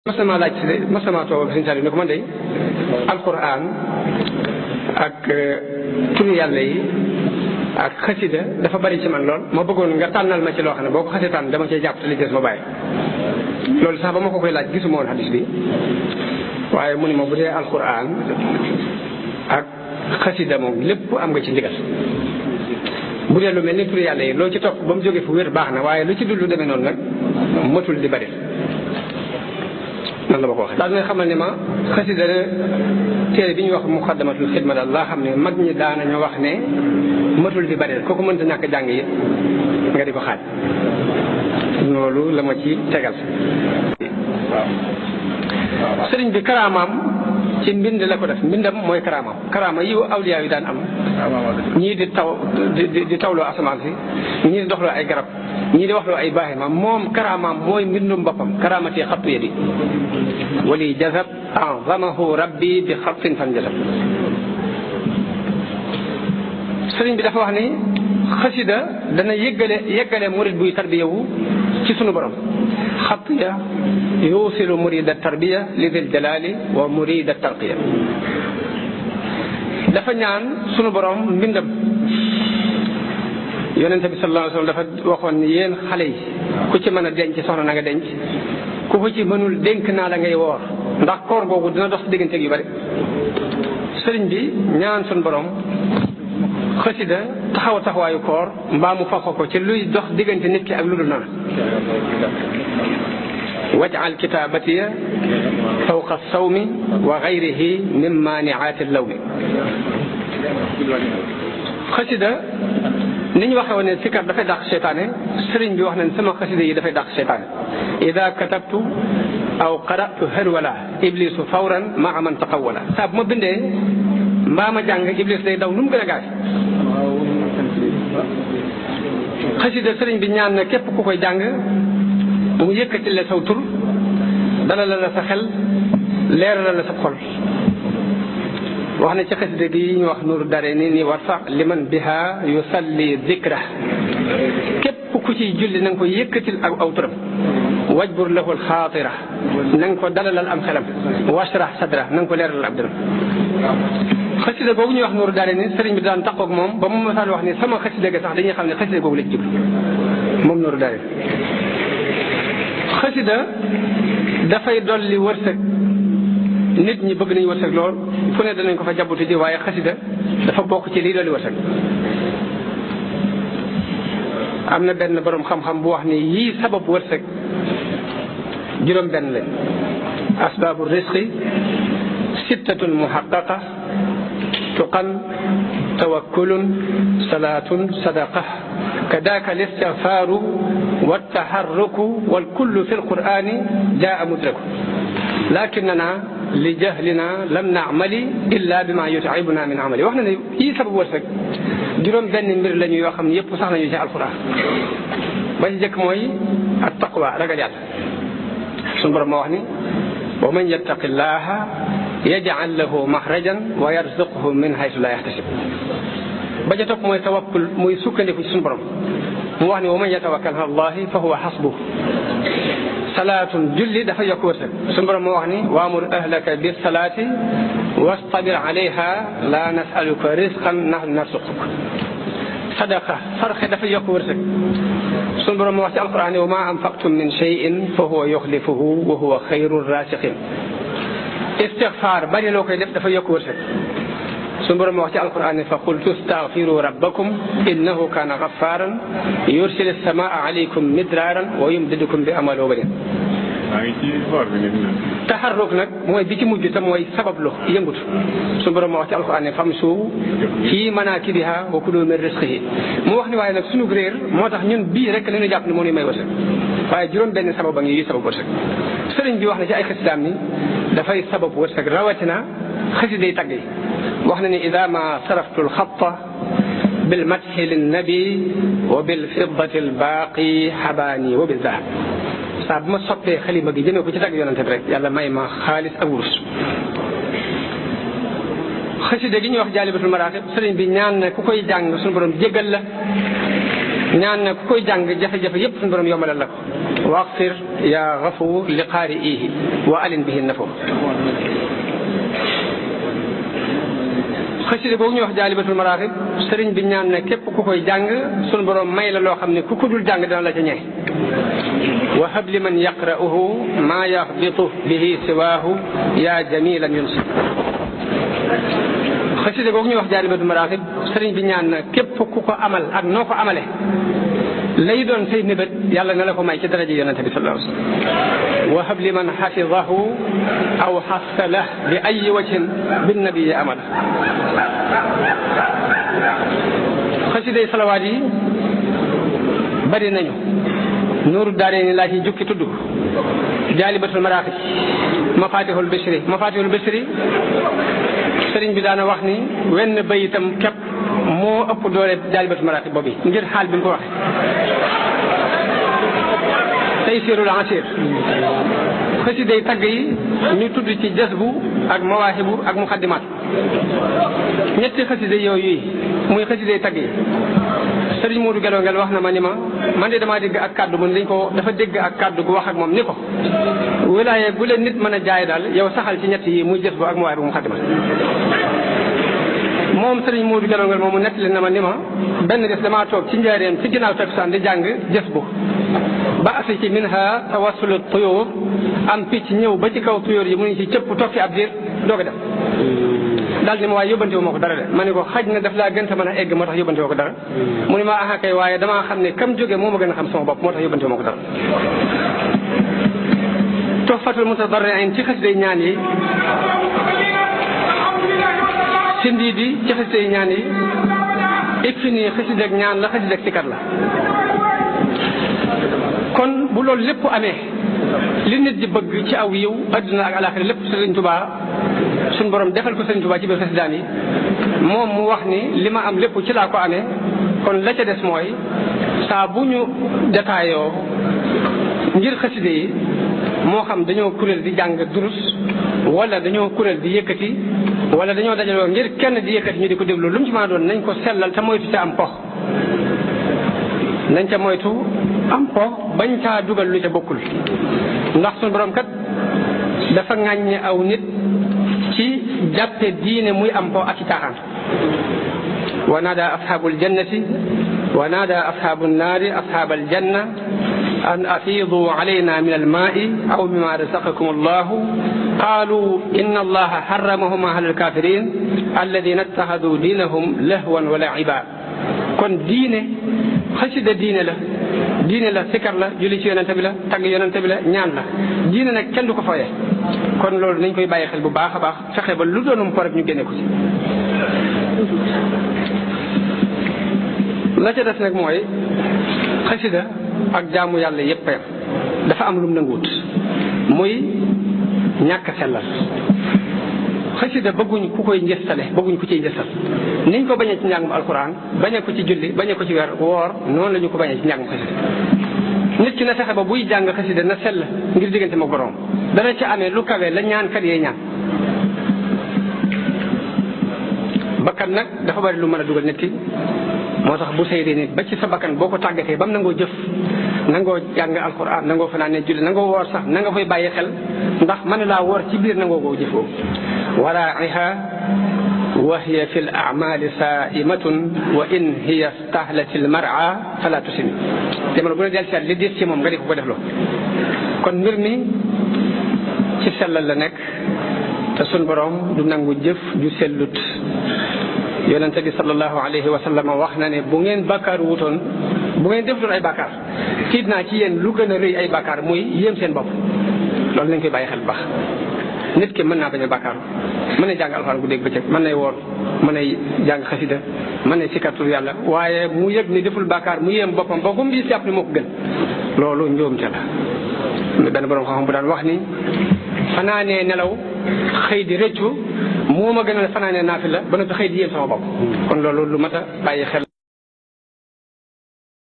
mas na maa laaj mas na maa toog ak sëñ Saliou ne ko man de alquran ak turu yàlla yi ak xasida dafa bari ci man lool ma bëggoon nga tànnal ma ci loo xam ne boo ko xasee tànn dama cee jàpp te li des ma bàyyi. loolu sax ba ma ko koy laaj gisuma woon hadis bi waaye mu ne ma bu dee alquran ak xasida moom lépp am nga ci ndigal. bu dee lu mel ni turu yàlla yi loo ci topp ba mu jógee fu wér baax na waaye lu ci dul lu demee noonu nag matul di bari. nan la ma ko waxee daal nga xamal ne ma xasida téere bi ñuy wax muqaddamatul xidma daal laa xam ne mag ñi daanañu wax ne matul di bari kooku mënta ñàkk jàng yi nga di ko xaaj loolu la ma ci tegal. sëriñ bi karaamaam ci mbind la ko def mbindam mooy karaamaam karaama yi awliyaa yi daan am ñii di tawloo asamaan si ñii di doxloo ay garab ñii di waxloo ay baaxima moom karaamaam mooy mbindum boppam karaamati xattu yadi wali jazab azamahu rabbi bi xattin fan jazab. sëriñ bi dafa wax ni xasida dana yeggale murid buy tarbiyawu ci sunu borom xatt ya yuusilu murida tarbiya li dil jalali wa murida tarqiya. dafa ñaan sunu borom mbindam yonente bi sallallahu alayhi wa sallam dafa waxoon ni yéen xale yi ku ci mën a denc soxna na nga denc ku ko ci mënul dénk naa la ngay woor ndax koor googu dina dox digganteeg yu bari. sëriñ bi ñaan sunu borom xasida taxawaayu koor mbaa mu faxo ko ci luy dox diggante nit ki ak lu dul noonu. waj'al kitaabatiya fawqa sawmi wa gayrihi min maaniaati lawmi. xasida ni ñu waxee woon ne sikar dafay dàq seytaane sëriñ bi wax nañ sama xasida yi dafay dàq seytaane. ida katabtu aw qara'tu harwala iblisu fawran maa man taqawwala. saa bu ma bindee mbaa ma jàng iblis day daw nu mu gën a gaay. xasida sëriñ bi ñaan na képp ku koy jàng mu yëkkati la saw tur dalal la sa xel leeral la sa xol. wax na ci xasida gi ñu wax nuuru dare ni war sax liman biha yusalli dikra képp ku ciy julli na nga ko yëkkatil ak aw turam. wajbur lahu alxaatira na nga ko dalalal am xelam. washrah sadra na nga ko leeralal ab dëram. xasida googu ñuy wax nuuru dare ni sëriñ bi daan taqoog moom ba mu masaan wax ni sama xasida ga sax dañuy xam ne xasida googu la ci jublu moom nuuru dare. xasida dafay dolli wërsëg nit ñi bëgg nañu wërsëg lool fu ne danañ ko fa jabuti ji waaye xasida dafa bokk ci lii dolli wërsëg. am na benn borom xam-xam bu wax ni yii sabab wërsëg juróom benn lañ. asbaabu risqi sittatun muhaqqaqa tuqan tawakkulun salaatun sadaqa kadaaka listigfaaru wattaharruku walkullu fi lqur'ani jaa mudraku lakinana li jahlina lam naamali illa bima yut'ibuna min amali. wax na ne yii sababu wërsëg juróom benn mbir lañu yoo xam ne yëpp sax nañu ci alquran. ba ci jëkk mooy at taqwa ragal yàlla suñu borom moo wax ni wa man yattaqi llaha yaj'al lahu maxrajan wa yarzuqhu min haythu la yaxtasib. ba ca topp mooy tawakkul muy sukkandiku ci suñu borom mu wax ni wa man yatawakkal ala allahi fa huwa xasbuh. salaatun julli dafa yokk wërsëg suñu borom moo wax ni waamur ahlaka bis salaati wastabir alayha la nasaluka risqan nahnu narzuquk. sadaqa sarxe dafa yokk wërsëg suñu borom moo wax ci alquran ni wa ma anfaqtum min shay'in fa huwa yuxlifuhu wa huwa xayru raasiqin. istigfaar bari loo koy def dafa yokk wërsëg suñu borom wax ci alquran fa qultu astaghfiru rabbakum innahu kana ghafaran yursil as-samaa alaykum midraran wa yumdidukum bi amwalin wa banin. taxarruk nag mooy bi ci mujj te mooy sabablu yëngut suñu borom wax ci alquran famshu fi manakibiha wa kulu min rizqihi. mu wax ni waaye nag sunu réer moo tax ñun bii rek la ñu jàpp ne moo ñuy may wërsëg waaye juróom benn sabab a ngi yi sabab wërsëg. sëriñ bi wax na ci ay xasidaam ni dafay sabab wërsëg rawatina xasiday tagg yi. wax na ni ida ma saraftu alxatta bil madhi linnabi wa bil fiddati albaaqi xabaani wa bil dahab. saa bu ma soppee xalima gi jëmee ko ci tagg yonante bi rek yàlla may ma xaalis ak wurus. xasida gi ñuy wax jaalibatul maraaxib sëriñ bi ñaan na ku koy jàng suñu borom jéggal la ñaan na ku koy jàng jafe-jafe yépp suñu borom yombalal la ko. waqfir ya gafuur li qaari'ihi wa alin bihi nafo. xasida boobu ñuy wax jaalibatul maraaxib sëriñ bi ñaan ne képp ku koy jàng sunu borom may la loo xam ne ku ko dul jàng dana la ca ñee. wa hab li man yaqra'uhu maa yaxbitu bihi siwaahu yaa jamilan yunsi. xasida boobu ñuy wax jaalibatul maraaxib sëriñ bi ñaan na képp ku ko amal ak noo ko amale lay doon say nébét yàlla na la ko may ci daraja yonente bi sallallahu alayhi wa sallam. wa hab li man xafidahu aw xasala bi ay wajhin bin nabii amala. xasiday salawaat yi bari nañu. nuuru daarayni laa ci jukki tudd jaalibatul maraaxib mafatihul bishri sëriñ bi daana wax ni wenn bayitam képp moo ëpp doole jaalibatul maraaxib boobu ngir xaal bi mu ko waxee. taysirul asir xasiday tagg yi ñu tudd ci jasbu ak mawaahibu ak muqaddimaat ñetti xasida yooyu muy xasiday tagg yi. sëriñ Modou Gelo Ngel wax na ma ni ma man de damaa dégg ak kàddu mu ne dafa dégg ak kàddu gu wax ak moom ni ko wilaaye bu leen nit mën a jaay daal yow saxal ci ñett yi muy jës bu ak muwaay bu mu xaddima. moom sëriñ Modou Gelo Ngel moom mu nettali na ma ni ma benn des damaa toog ci njaareem ci ginnaaw takkusaan di jàng jës bu ba asi ci minha tawassulu tuyóor am picc ñëw ba ci kaw tuyóor yi mu ngi ci cëpp toog fi ab diir doog a dem daal ni ma waaye yóbbante wu ma ko dara de ma ne ko xaj na daf laa gën a mën a egg moo tax yóbbante woo ko dara mu ne ma aha kay waaye damaa xam ne kam jóge moo ma gën a xam sama bopp moo tax yóbbante wu ma ko dara. tuhfatul mutadarriin ci xasiday ñaan yi sindi di ci xasiday ñaan yi ikfini xasidak ñaan la xasidak sikar la. kon bu loolu lépp amee li nit di bëgg ci aw yiw adduna ak alaxira lépp Sëriñ Tuubaa suñ borom defal ko Sëriñ Tuubaa ci biir xasidaan yi moom mu wax ni li ma am lépp ci laa ko amee kon la ca des mooy saa bu ñu détailloo ngir xaside yi moo xam dañoo kuréel di jàng durus wala dañoo kuréel di yëkkati wala dañoo dajaloo ngir kenn di yëkkati ñu di ko déglu lu mu ci mën a doon nañ ko sellal te moytu ca am pox nañ ca moytu am pox bañ caa dugal lu ca bokkul ndax suñu borom kat dafa ŋàññe aw nit ci jàppe diine muy am pox ak ci caaxaan. wa naada ashaabul jannati wa naada ashaabu naari ashaabal janna an afiidu alayna min almaai aw mimma razaqakum allahu qaalu inna allaha harramahuma ala alkafirin alladina ittaxadu diinahum lahwan wa laiba. kon diine xasida diine la sikar la julli ci yonente bi la tagg yonente bi la ñaan la diine nag kenn du ko foye kon loolu nañ koy bàyyi xel bu baax a baax fexe ba lu doonum po rek ñu génne ko ci. la ca des nag mooy xasida ak jaamu yàlla yépp dafa am lu mu nanguwut muy ñàkk sellal. xasida bëgguñ ku koy njëstale bëgguñ ku ciy njëstal niñ ko bañee ci njàngum alquran bañee ko ci julli bañee ko ci weer woor noonu la ñu ko bañee ci njàngum xasida. nit ki na fexe ba buy jàng xasida na sell ngir diggante ma borom dana ci amee lu kawe la ñaan kat yee ñaan. bakkan nag dafa bari lu mën a dugal nit ki moo tax bu seydee nit ba ci sa bakkan boo ko tàggatee ba mu nangoo jëf nangoo jàng alquran nangoo fanaane julli nangoo woor sax na nga koy bàyyi xel ndax mën na laa woor ci biir nangoo koo jëfoo. waraa'iha wa hiya fi al-a'maali saa'imatun wa in hiya stahlat al-mar'a fala tusim. jamono bu ne del seet li diis ci moom nga di ko defloo kon mbir mi ci sellal la nekk te sun borom du nangu jëf ju sellut. yonente bi sallallahu alayhi wa sallam wax na ne bu ngeen bàkkaar wutoon bu ngeen defutoon ay bàkkaar tiit naa ci yéen lu gën a rëy ay bàkkaar muy yéem seen bopp. loolu nañ koy bàyyi xel bu baax. nit ki mën naa bañ a bàkkaaru mën na jàng alxuraan gu dégg bëccëg mën nay woor mën nay jàng xasida mën nay sikkartul yàlla waaye mu yëg ni deful bàkkaar mu yéem boppam ba comme di jàpp ni moo ko gën loolu njuumte la. benn borom xam-xam bu daan wax ni fanaanee nelaw xëy di rëccu moo ma gënal fanaanee naafila ba noppi xëy di yéem sama bopp kon loolu lu mat a bàyyi xel.